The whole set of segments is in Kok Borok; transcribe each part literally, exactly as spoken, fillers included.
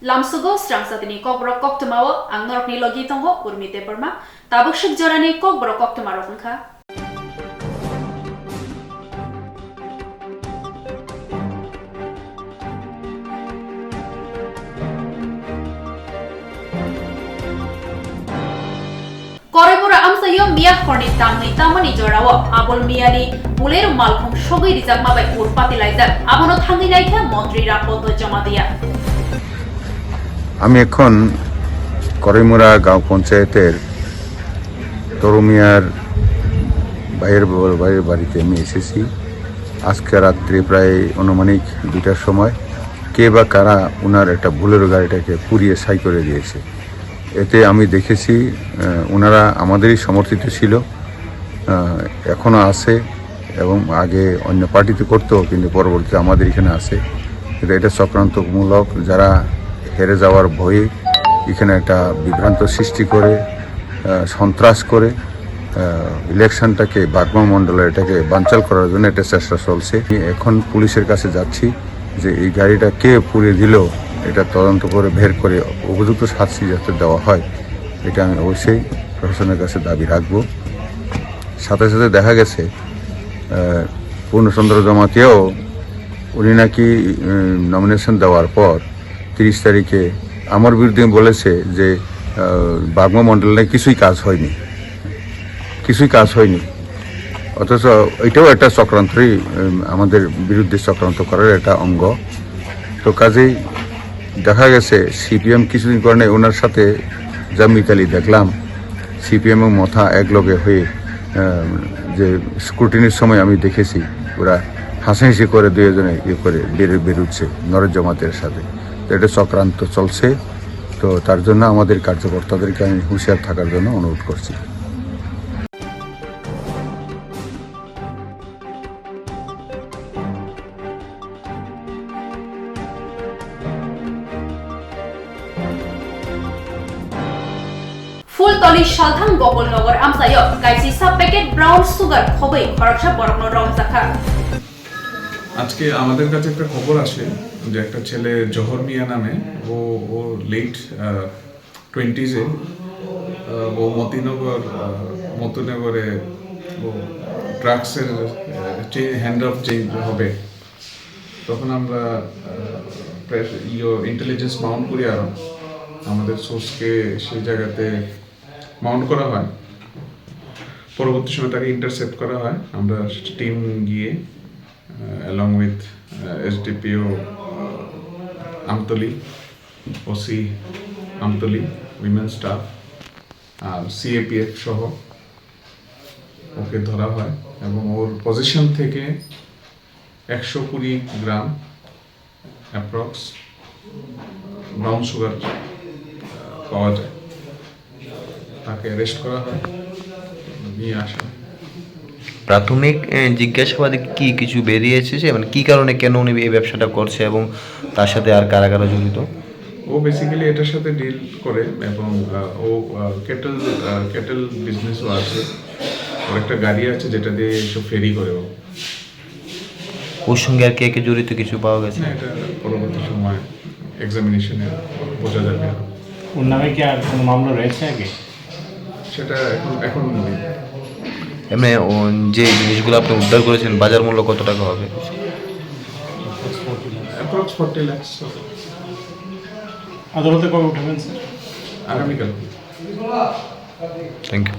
Lamsugo srang satini kokborok koktwmao ang norokni logi tongo Urmi Debbarma. Tabuk swk jorani kokborok koktwmarok wngkha. Koraimura amchaio miya horni tangwi tamani jorao Abul miyani Bolero malkhung sogwi rijakma bai ur patilaijak, abono thangwi naikha montri Rampondo Jamatia. আমি এখন করিমুরা গাঁও পঞ্চায়েতের তরু মিয়ার ভাইয়ের ব-, ভাইয়ের বাড়িতে আমি এসেছি। আজকে রাত্রে প্রায় আনুমানিক দুইটার সময় কে বা কারা ওনার একটা বোলেরো গাড়িটাকে পুড়িয়ে ছাই করে দিয়েছে। এতে আমি দেখেছি, আহ, ওনারা আমাদেরই সমর্থিত ছিল, আহ, এখনো আছে এবং আগে অন্য পার্টিতে করতো, কিন্তু পরবর্তীতে আমাদের এখানে আছে। কিন্তু এটা চক্রান্তমূলক, যারা হেরে যাওয়ার ভয়ে এখানে একটা বিভ্রান্ত সৃষ্টি করে, আহ, সন্ত্রাস করে, আহ, ইলেকশনটাকে, বাগমা মণ্ডলে এটাকে বানচাল করার জন্য একটা চেষ্টা চলছে। এখন পুলিশের কাছে যাচ্ছি যে এই গাড়িটা কে পুড়িয়ে দিল, এটা তদন্ত করে বের করে উপযুক্ত শাস্তি যাতে দেওয়া হয়, এটা আমি অবশ্যই প্রশাসনের কাছে দাবি রাখবো। সাথে সাথে দেখা গেছে, আহ, পূর্ণচন্দ্র জমাতিয়াও উনি নাকি, উম, নমিনেশন দেওয়ার পর তিরিশ তারিখে আমার বিরুদ্ধে বলেছে যে, আহ, বাগমা মণ্ডলে নাকি কিছুই কাজ হয়নি, কিছুই কাজ হয়নি। অথচ এটাও একটা চক্রান্তই, উম, আমাদের বিরুদ্ধে চক্রান্ত করার একটা অঙ্গ। তো কাজেই দেখা গেছে সিপিএম কিছুদিন পরে নেই, ওনার সাথে যা মিতালি দেখলাম, সিপিএম এবং মথা এক লগে হয়ে, আহ, যে স্ক্রুটিনির সময় আমি দেখেছি, ওরা হাসাহাসি করে দুজনে ইয়ে করে বের-, বেরুচ্ছে নরেশ জমাতের সাথে। তো এটা চক্রান্ত চলছে। তো তার জন্য আমাদের কার্যকর্তাদেরকে আমি হুঁশিয়ার থাকার জন্য অনুরোধ করছি। Phultoli Salthang Gopolnagar amchaio kaisisa packet brown sugar khobwi khoroksa borokno romjakha. আজকে আমাদের কাছে একটা খবর আসে যে একটা ছেলে জহর মিয়া নামে, ও, ও লেট, আহ, টোয়েন্টিজে, আহ, ও মতিনগর, আহ, মতিনগরে ও ড্রাগসের, আহ, চে-, হ্যান্ড অফ চেঞ্জ হবে। তখন আমরা, আহ, প্রেস-, ইয়ো, ইন্টেলিজেন্স মাউন্ট করি আরো। আমাদের সোর্সকে সেই জায়গাতে মাউন্ট করা হয়। পরবর্তী সময় তাকে ইন্টারসেপ্ট করা হয়। আমরা টিম গিয়ে, আহ, along with, আহ, এসডিপিও, আহ, আমতলি, ওসি আমতলি, উইমেন স্টাফ, আর সিএপিএফ সহ ওকে ধরা হয় এবং ওর পজিশন থেকে একশো কুড়ি গ্রাম অ্যাপ্রক্স ব্রাউন সুগার, আহ, পাওয়া যায়। তাকে অ্যারেস্ট করা হয়, নিয়ে আসা হয়। প্রাথমিক, এ, জিজ্ঞাসাবাদে কি কিছু বেরিয়ে এসেছে? মানে, কি কারণে, কেন উনি এই ব্যবসাটা করছে এবং তার সাথে আর কারা কারা জড়িত? ও বেসিক্যালি এটার সাথে ডিল করে এবং, আহ, ও, আহ, ক্যাটল, আহ, ক্যাটল বিজনেসও আছে। ওর একটা গাড়ি আছে, যেটা দিয়ে সব ফেরি করে ও। ওর সঙ্গে আর কে কে জড়িত, কিছু পাওয়া গেছে? না, এটা পরবর্তী সময় এক্সামিনেশনে বোঝা যাবে আরো। ওর নামে কি আর কোনো মামলা রয়েছে আগে? সেটা এখন, এখন নেই। এমনি ও যে জিনিসগুলো আপনি উদ্ধার করেছেন, বাজার মূল্য কত টাকা হবে? Approx forty lakhs. আদালতে কবে উঠাবেন, স্যার? আগামীকাল। Thank you.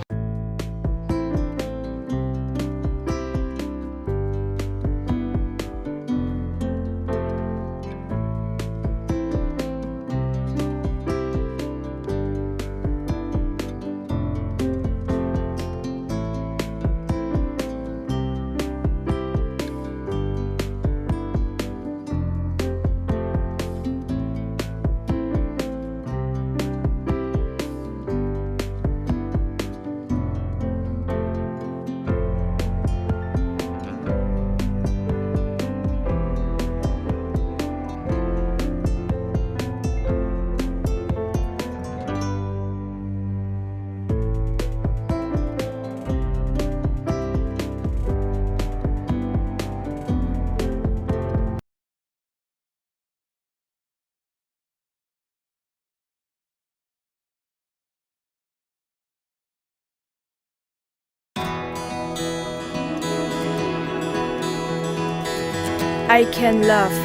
I can laugh.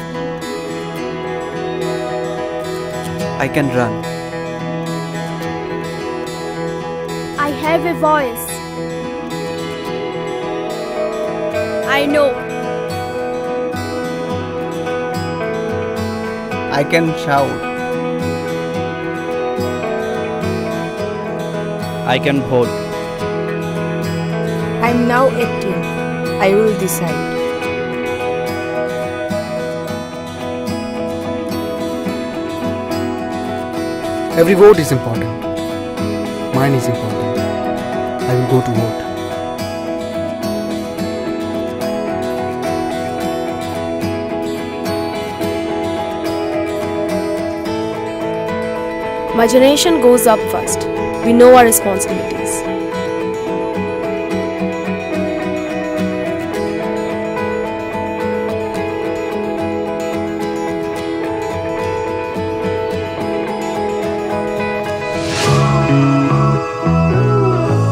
I can run. I have a voice. I know. I can shout. I can vote. I'm now eighteen. I will decide. Every vote is important. Mine is important. I will go to vote. My generation goes up first. We know our responsibilities.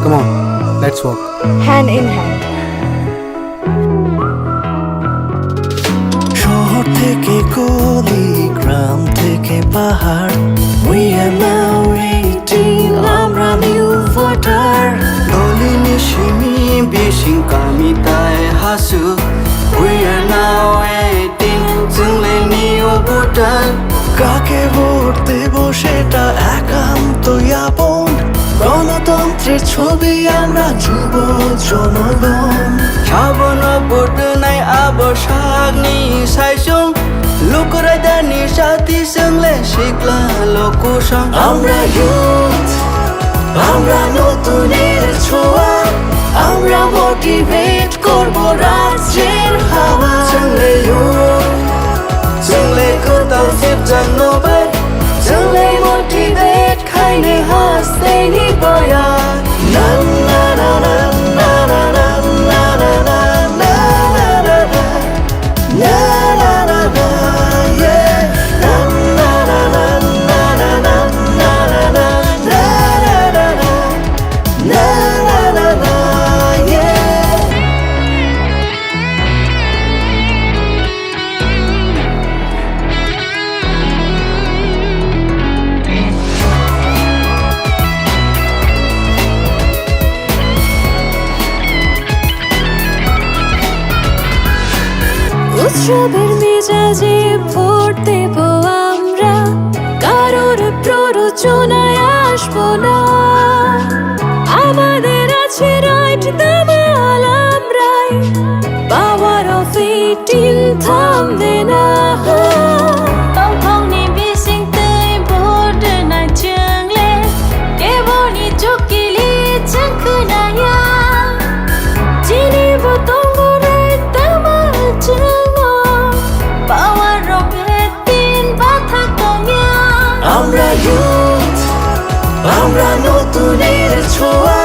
Come on, let's walk. Hand in hand. শহর থেকে গলি, গ্রাম থেকে পাহাড়, we are now eighteen, আমরা new voter. Dolini simi bising kami tai hasu, we are now eighteen, chwng le new voter. কাকে ভোট দেব সেটা একান্ত আপন। গণতন্ত্রের ছবি আমরা যুব জনগণ। Sabono vote nai abo sakni saisung. Lukurada ni sati swngle sikla lokusong. আমরা youth, আমরা নতুনের ছোঁয়া, আমরা motivate করব রাজ্যের হাওয়া। Chwngle youth, chwngle kwtal sirjak nobai, chwngle motivate khaini hasteni boya. Na, na, na, na, yeah. উৎসবের মেজাজে ভোট দেব আমরা, কারোর প্ররোচনায় আসবো না। আমাদের আছে রাইট, দামাল আমরাই, power of eighteen থামবে না। Tongthokni bising twi vote rwnai chwngle, keboni chukili chwng khwnaya. Chini bo tongo right, tamo chwngno power rok eighteen bathak tongya. আমরা youth, আমরা নতুনের ছোঁয়া,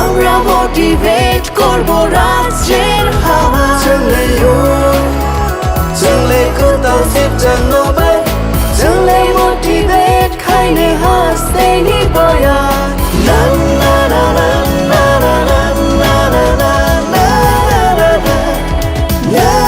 আমরা motivate করব রাজ্যের হাওয়া। Chwngle youth, chwngle kwtal sirjak nobai, chwngle motivate khaini hasteni boya. Na, na, na, na, na, na, yeah.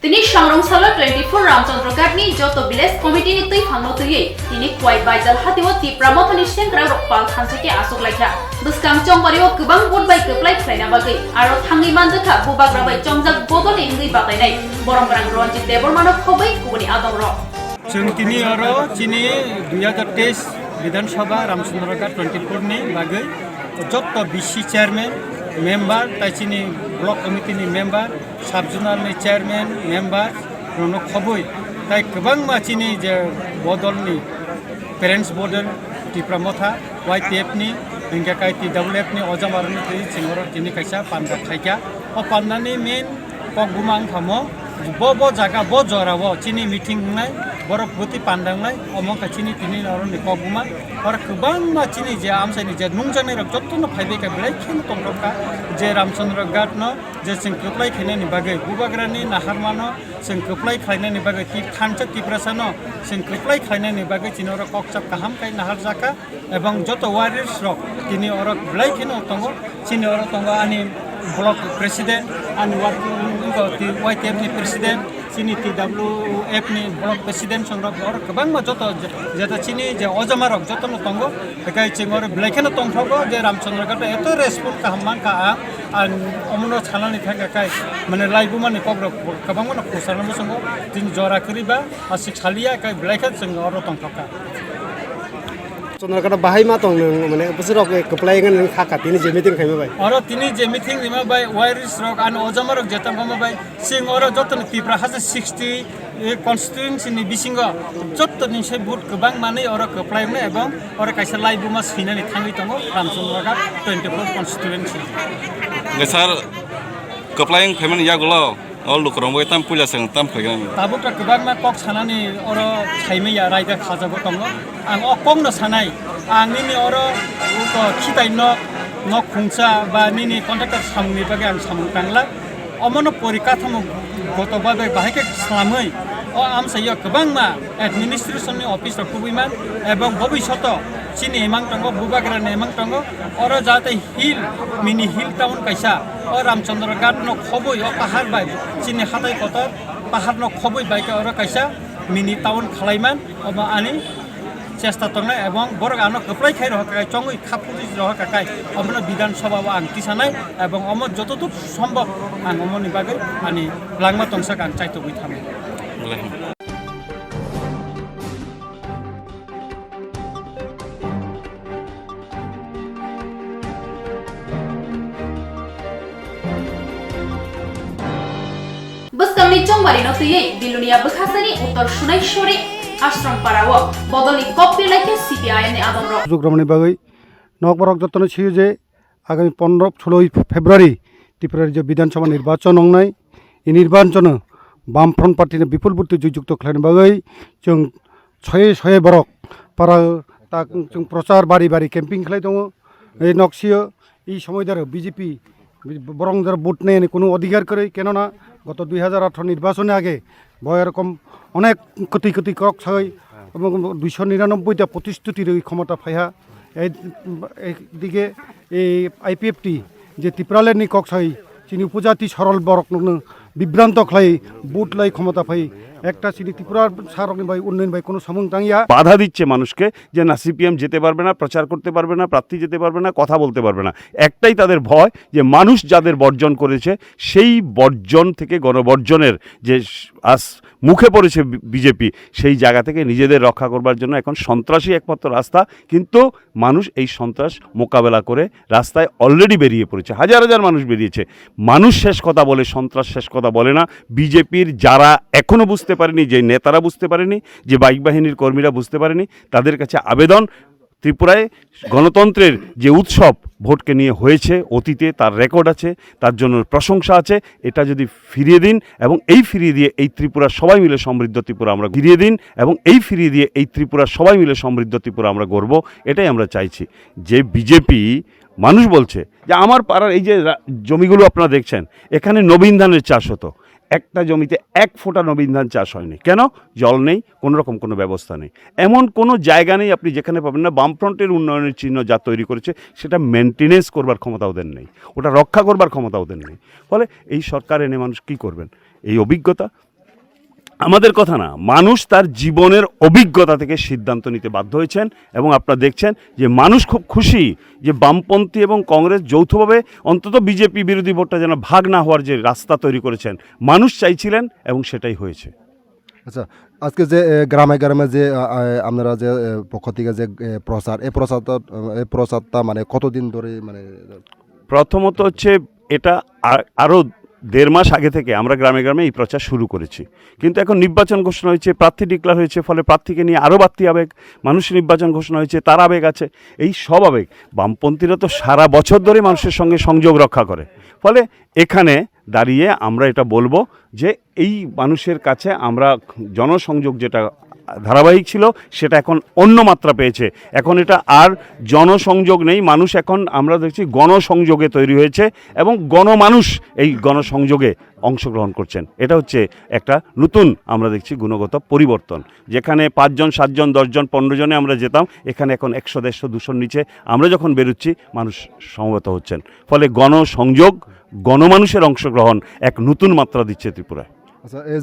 Tini Sangrong Salo twenty-four Ramchandra Ghat ni joto village committee ni twi phangno twiwi tini Khowai Baijal hatio Tipra Motha ni sengkrak rok pal thansa khe aswk laikha. Bwskang chongbario kwbang vote bai kwplai khlaina bagwi aro thangwi manjakha bubagra bai chongjak bodol ni wngwi batainai Boromgrang Ranjit Debbarma no khobwi kubuni adong rok. Chwng tini oro chini dui hazar teis Bidhan Sabha Ramchandra Ghat twenty four ni bagwi jotto B C chairman, member, tai chini block committee ni member, sub zonal ni chairman, member rokno khobwi tai kwbangma chini je bodol ni parents bodol Tipra Motha, Y T F ni, hingke kai T W F ni ojama rokni twi chwng oro tini kaisa panda khaikha. O panda ni main kokbuma wngkha mo, bo, bo jaga, bo jora o chini meeting wngnai, borok bwtwi panda wngnai, omo wngkha chini tini norokni kokbuma. Oro kwbangma chini je amchaini je nungjaknai rok jotono phaibai kha, belai kheno tongthok kha je Ramchandra Ghat no je chwng kwplai khainani bagwi, bubagrani naharmano chwng kwplai khlainani bagwi, tip-, thansa Tiprasano chwng kwplai khlainani bagwi chini oro kokchap kaham khe naharjak kha. Ebong joto warriors rok tini oro belai kheno tongo, chini oro tongo ani block president, ani working, Y T F ni president, chini T W F ni block president songrok oro kwbangma joto je-, jeta chini je ojama rok jotono tongo, bekai chwng oro belai kheno tongthogo je Ramchandra Ghat eto respond kaham mankha ang, ang omono sanani thangkha kai mane laibumani kokrok kwbangmano khosarna muchungo tini jora kwrwi ba aswk saliya kai belai khe chwng oro tongthokha. Chondrakanta bahai ma tong nwng, mane, bwswk rok kwplai wngwi nwng kha kha, tini je meeting khaima bai. Oro tini je meeting rima bai, warriors rok, ano ojama rok je tongma bai, chwng oro joto ni Tipra haste sixty, eh, constituency ni bisingo joto ni se vote kwbang manwi oro kwplai wngnai, ebong oro kaisa laibuma swinani thangwi tongo Ramchandra Ghat twenty four constituency. Hwnkhe sir, kwplai wng phaimani yagulo? O lukurok bai tam puila se tam khlaigani. Tabuk ta kwbangma kok sanani oro saimaya raida khajago tongo. Ang o kokno sanai, ang nini oro uko khitai nok, nok khungsa ba nini contractor samungni bagwi ang samung tangla. Omono pori kathamo goto babe bahai khe slamwi o amsai o kwbangma administration ni office rok kubui man ebong bobishoto chini imang tongo, bubagra ni imang tongo, oro jate hill, mini hill town kaisa, o Ramchandra Ghat no khoboi o pahar bai, chini hatai kotor pahar no khoboi bai khe oro kaisa mini town khlaiman, omo ani chesta tongnai, ebong borok ano kwplai khai rohor kha, chongwi kha phuri rohor kha khai, omono Bidhan Sabha o ang tisanai, ebong omo joto duk sombhob ang omoni bagwi ani langma tongsak ang chaitogwi thango. Bwskangni chongbarino twiwi Bilonia bwkhasani Uttor Sunaishwari Ashram Parao bodolni kok pirlai khe C P I M ni adongrok. Sujuk romani bagwi nokbarok jotono sio je agami pondro soloi February Tripura Rajya Bidhan Sabha nirbachon wngnai. I nirbachon o Bamfront Party no bipul burti joyjukto khlaina bagwi chwng soye soye borok para tak chwng prochar bari bari camping khlai tongo. Ei noksio i somoi daro B J P borong daro vote nai ani kunu odhikar kwrwi, kenona goto dui hazar atharo nirbachon ni age bo erokom onek kwtwi kwtwi kok sagwi duiso niranobboi ta protishruti rwi khomota phaiha. Ei, ei dige ei I P F T je Tipraland ni kok sai Chini upojati sorol borok nokno bibranto khlai, vote lai khomota phai, ekta chini Tripura sarokni bai unnoyon bai kono samung tangya. বাধা দিচ্ছে মানুষকে যে না সিপিএম যেতে পারবে না, প্রচার করতে পারবে না, প্রার্থী যেতে পারবে না, কথা বলতে পারবে না। একটাই তাদের ভয় যে মানুষ যাদের বর্জন করেছে সেই বর্জন থেকে গণবর্জনের যে স-, আস মুখে পড়েছে বি-, বিজেপি, সেই জায়গা থেকে নিজেদের রক্ষা করবার জন্য এখন সন্ত্রাসী একমাত্র রাস্তা। কিন্তু মানুষ এই সন্ত্রাস মোকাবেলা করে রাস্তায় অলরেডি বেরিয়ে পড়েছে, হাজার হাজার মানুষ বেরিয়েছে। মানুষ শেষ কথা বলে, সন্ত্রাস শেষ কথা বলে না। বিজেপির যারা এখনো বুঝতে পারেনি, যে নেতারা বুঝতে পারেনি, যে বাইক বাহিনীর কর্মীরা বুঝতে পারেনি, তাদের কাছে আবেদন, ত্রিপুরায় গণতন্ত্রের যে উৎসব ভোটকে নিয়ে হয়েছে অতীতে, তার রেকর্ড আছে, তার জন্য প্রশংসা আছে। এটা যদি ফিরিয়ে দিন এবং এই ফিরিয়ে দিয়ে এই ত্রিপুরা সবাই মিলে সমৃদ্ধ ত্রিপুরা আমরা ফিরিয়ে দিন এবং এই ফিরিয়ে দিয়ে এই ত্রিপুরা সবাই মিলে সমৃদ্ধ ত্রিপুরা আমরা গড়ব, এটাই আমরা চাইছি। যে বিজেপি মানুষ বলছে যে আমার পাড়ার এই যে রা-, জমিগুলো আপনারা দেখছেন, এখানে নবীন ধানের চাষ হতো, একটা জমিতে এক ফোঁটা নবীন ধান চাষ হয়নি। কেন? জল নেই, কোনো রকম কোনো ব্যবস্থা নেই। এমন কোনো জায়গা নেই আপনি যেখানে পাবেন না বামফ্রন্টের উন্নয়নের চিহ্ন যা তৈরি করেছে সেটা মেনটেনেন্স করবার ক্ষমতা ওদের নেই, ওটা রক্ষা করবার ক্ষমতা ওদের নেই। ফলে এই সরকার এনে মানুষ কি করবেন? এই অভিজ্ঞতা, আমাদের কথা না, মানুষ তার জীবনের অভিজ্ঞতা থেকে সিদ্ধান্ত নিতে বাধ্য হয়েছেন। এবং আপনারা দেখছেন যে মানুষ খুব খুশি যে বামপন্থী এবং কংগ্রেস যৌথভাবে অন্তত বিজেপি বিরোধী ভোটটা যেন ভাগ না হওয়ার যে রাস্তা তৈরি করেছেন, মানুষ চাইছিলেন এবং সেটাই হয়েছে। আচ্ছা, আজকে যে এ, গ্রামে গ্রামে যে আ, আ, আপনারা যে এ, পক্ষ থেকে যে এ, প্রচার, এই প্রচারটা, এই প্রচারটা মানে কতদিন ধরে মানে? প্রথমত হচ্ছে এটা আ-, আরো দেড় মাস আগে থেকে আমরা গ্রামে গ্রামে এই প্রচার শুরু করেছি, কিন্তু এখন নির্বাচন ঘোষণা হয়েছে, প্রার্থী ডিক্লেয়ার হয়েছে, ফলে প্রার্থীকে নিয়ে আরও বাড়তি আবেগ। মানুষ নির্বাচন ঘোষণা হয়েছে, তার আবেগ আছে। এই সব আবেগ, বামপন্থীরা তো সারা বছর ধরে মানুষের সঙ্গে সংযোগ রক্ষা করে, ফলে এখানে দাঁড়িয়ে আমরা এটা বলবো যে এই মানুষের কাছে আমরা জনসংযোগ যেটা ধারাবাহিক ছিল, সেটা এখন অন্য মাত্রা পেয়েছে। এখন এটা আর জনসংযোগ নেই, মানুষ এখন আমরা দেখছি গণসংযোগে তৈরি হয়েছে এবং গণমানুষ এই গণসংযোগে অংশগ্রহণ করছেন। এটা হচ্ছে একটা নতুন, আমরা দেখছি, গুণগত পরিবর্তন। যেখানে পাঁচজন, সাতজন, দশজন, পনেরো জনে আমরা যেতাম, এখানে এখন একশো, দেড়শো, দুশোর নিচে আমরা যখন বেরোচ্ছি, মানুষ সমবেত হচ্ছেন। ফলে গণসংযোগ, গণমানুষের অংশগ্রহণ এক নতুন মাত্রা দিচ্ছে ত্রিপুরায়। আচ্ছা, এই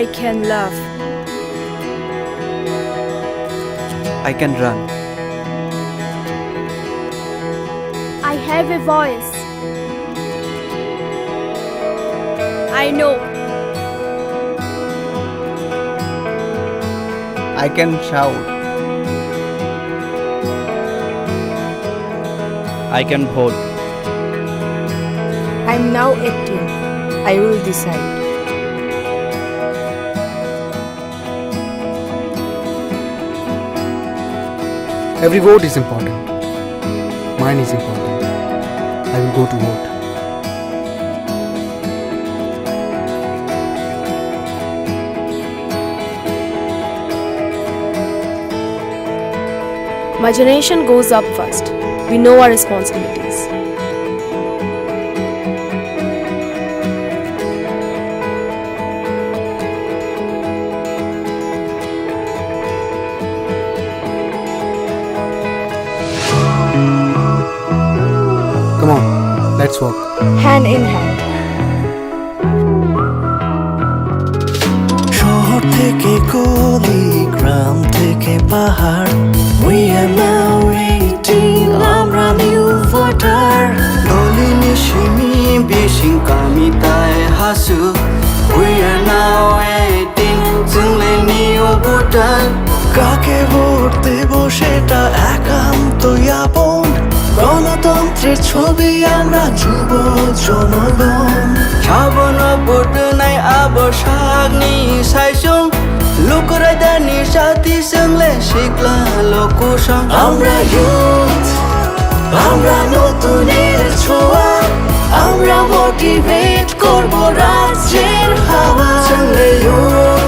I can laugh. I can run. I have a voice. I know. I can shout. I can vote. I'm now eighteen. I will decide. Every vote is important. Mine is important. I will go to vote. My generation goes up first. We know our responsibilities. Come on, let's walk. Hand in hand. শহর থেকে গলি, গ্রাম থেকে পাহাড়, we are now We are now eighteen, chwng le new voter. কাকে ভোট দেব সেটা একান্তই আপন। গণতন্ত্রের ছবি আমরা যুব জনগণ। Sabono vote rwnai abo sakni saichung. Lukurajani sati chwng le sikla lokusong. আমরা youth, আমরা নতুনের ছোঁয়া, আমরা motivate করব রাজ্যের হাওয়া। Chwng le youth,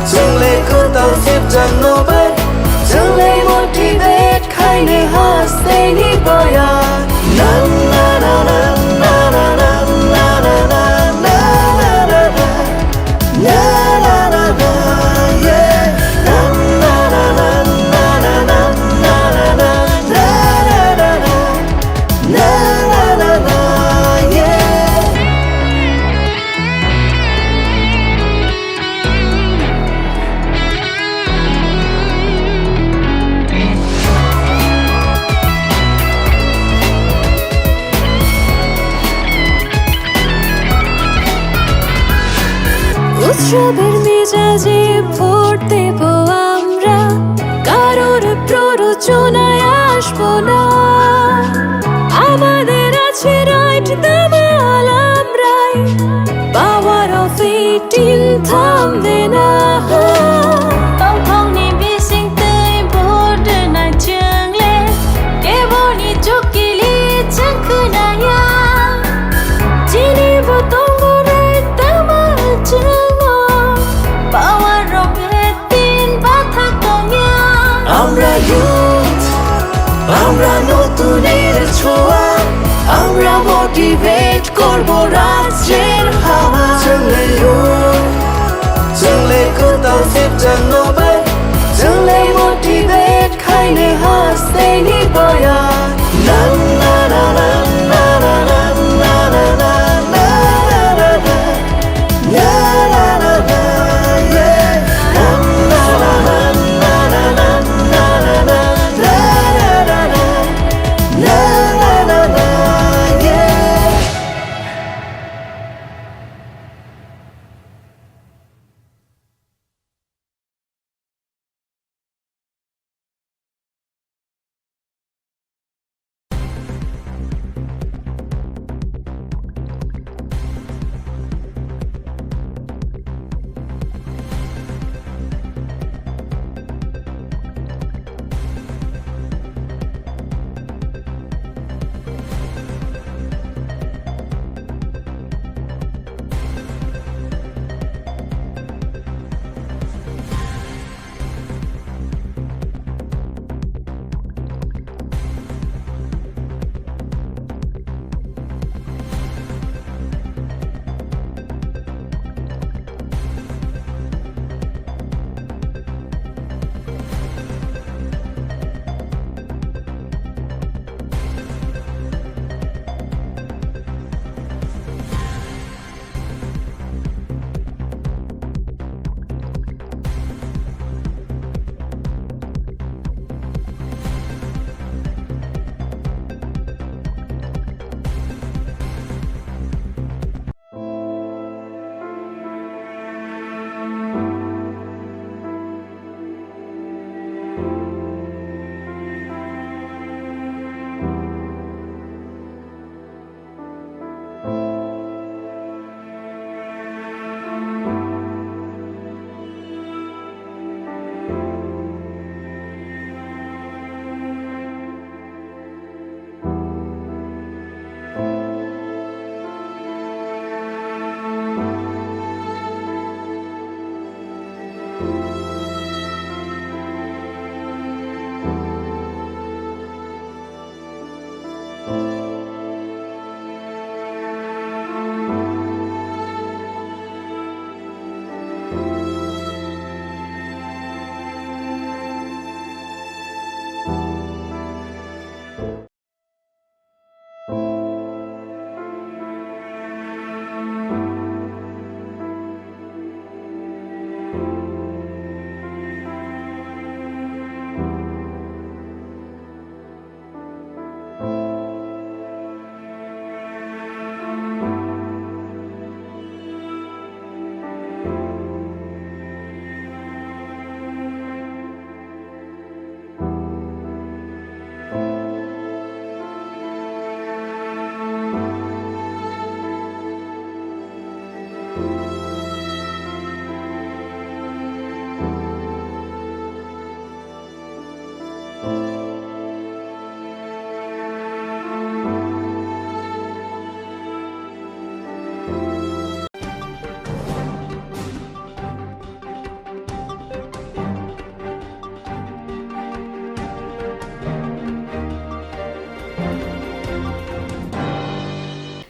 chwng le kwtal sipjakno bai, chwng le motivate khaini hasteni boya. Na, na, na, na, na, na, na, na, na, na, na, na, na. উৎসবের মেজাজে ভোট দেব আমরা, কারোর প্ররোচনায় আসবো না। আমাদের আছে রাইট, দামাল আমরাই, power of eighteen থামবে না। Tongthokni bising twi vote rwnai chwng le, keboni chukili chwng khwnaya. Chini bo tongo right, tamo chwngno power rok tin bathak tongya. আমরা youth, আমরা নতুনের ছোঁয়া, আমরা motivate করব রাজ্যের হাওয়া। Chwng le youth, chwng le kwtal sipjakno bai, chwng le motivate khaini hasteni boya. Na, na, na, na.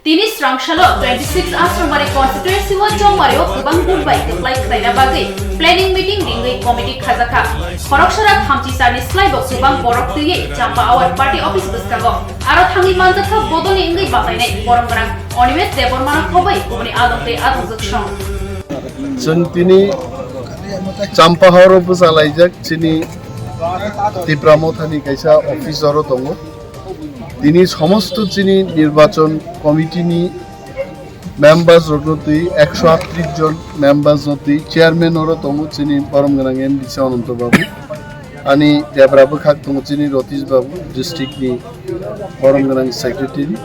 Tini srangsalo twenty six Asrambari constituency o Chongmari o kwbang vote bai kwplai khlaina bagwi planning meeting ringwi committee khajakha. Khoroksora thamchi charni slai bo kwbang borok twiwi Champa Awar party office bwskango. Aro thangwi manjakha bodolni wngwi batainai borom gwnang Animesh Debbarmano khobwi kubuni adong tei adongjwk song. Chwng tini Champa Horo bwsa laijak chini Tipra Mothani kaisa office oro tongo. Tini somosto chini nirbachon committee ni members rokno twi ekso aatris jon members no twi chairman oro tongo chini borom gwnang M D C Ananto Babu. Ani debra bwkhak tongo chini Ratish Babu, district ni borom gwnang secretary.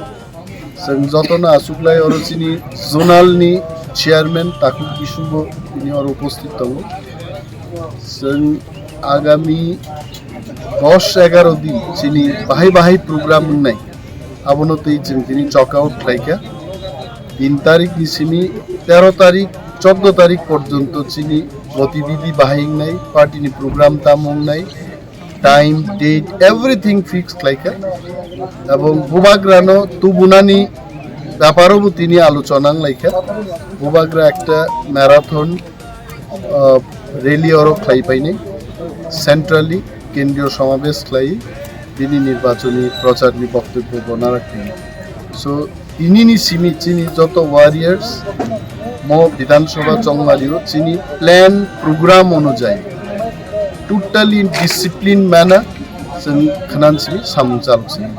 Chwng jotono achuklai oro chini zonal ni chairman Taku Kisu bo tini oro uposthit tongo. Chwng agami dos egaro din chini bahai bahai program wngnai, abono twi chwng tini chok out khlaikha. Tin tarik ni simi tero tarik, chordo tarik porjonto chini gotibidi bahai wngnai, party ni program tamo wngnai, time, date, everything fix khlaikha. Ebong bubagrano tubunani beparo bo tini alochona wnglaikha. Bubagra ekta marathon uh, rally oro khlai painai, centrally kendriyo samabesh khlai bini nirbachoni procharni boktobyo bo narakni. So tinini simi chini joto warriors mo Bidhan Sabha Chongmario chini plan program onujai totally in discipline manner chwng khwnan simi samung chalok simi.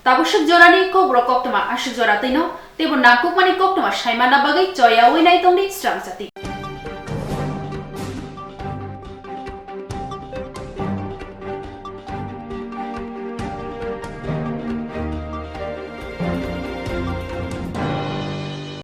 Tabuk swk jorani kokborok koktwma aswk jora twino teibo nangkukmani koktwma saimanna bagwi choyawi nai tongdi srang jati.